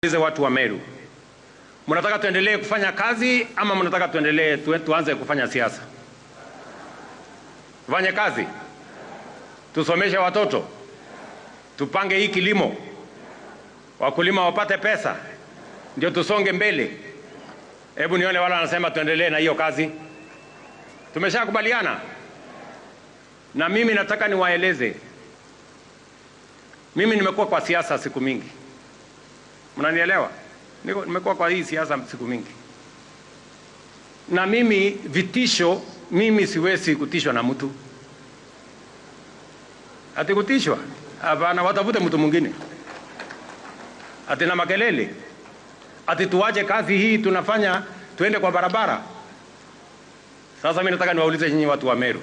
Watu wa Meru, mnataka tuendelee kufanya kazi ama mnataka tuendelee tuanze kufanya siasa? Tufanye kazi, tusomeshe watoto, tupange hii kilimo, wakulima wapate pesa, ndio tusonge mbele. Hebu nione wale wanasema tuendelee na hiyo kazi. Tumeshakubaliana. Na mimi nataka niwaeleze, mimi nimekuwa kwa siasa siku mingi. Mnanielewa? Nimekuwa kwa hii siasa siku mingi. Na mimi vitisho, mimi siwezi kutishwa na mtu. Ati kutishwa? Hapana, watafute mtu mwingine. Ati na makelele. Ati tuache kazi hii tunafanya tuende kwa barabara. Sasa mimi nataka niwaulize nyinyi watu wa Meru.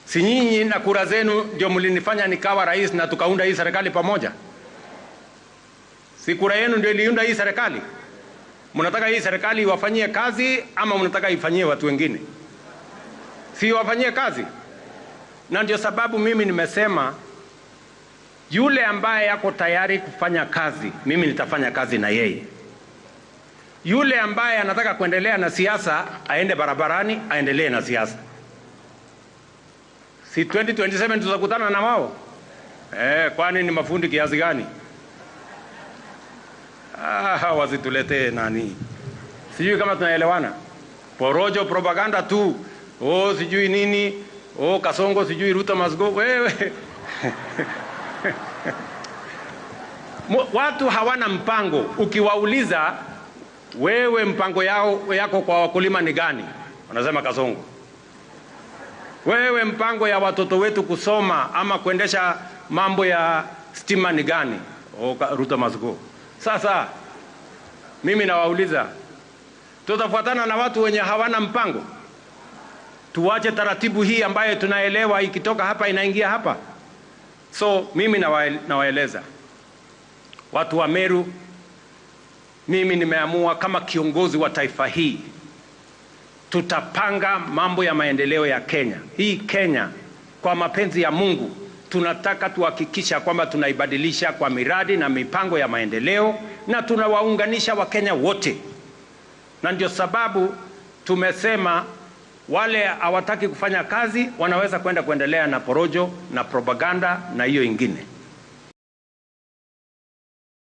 Si nyinyi na kura zenu ndio mlinifanya nikawa rais na tukaunda hii serikali pamoja? Si kura yenu ndio iliunda hii serikali? Mnataka hii serikali iwafanyie kazi ama mnataka ifanyie watu wengine? Si iwafanyie kazi? Na ndio sababu mimi nimesema yule ambaye yako tayari kufanya kazi, mimi nitafanya kazi na yeye. Yule ambaye anataka kuendelea na siasa, aende barabarani, aendelee na siasa. Si 2027 tutakutana na wao? Kwani ni mafundi kiasi gani? Ah, wasituletee nani. Sijui kama tunaelewana. Porojo propaganda tu. Oh, sijui nini. Oh, Kasongo sijui Ruto must go. Wewe. Watu hawana mpango. Ukiwauliza wewe mpango yako kwa wakulima ni gani? Wanasema Kasongo. Wewe mpango ya watoto wetu kusoma ama kuendesha mambo ya stima ni gani? Oh, Ruto must go. Sasa mimi nawauliza, tutafuatana na watu wenye hawana mpango? Tuache taratibu hii ambayo tunaelewa ikitoka hapa inaingia hapa. So mimi nawaeleza watu wa Meru, mimi nimeamua kama kiongozi wa taifa hii tutapanga mambo ya maendeleo ya Kenya. Hii Kenya kwa mapenzi ya Mungu tunataka tuhakikisha kwamba tunaibadilisha kwa miradi na mipango ya maendeleo na tunawaunganisha Wakenya wote. Na ndio sababu tumesema wale hawataki kufanya kazi wanaweza kwenda kuendelea na porojo na propaganda na hiyo ingine.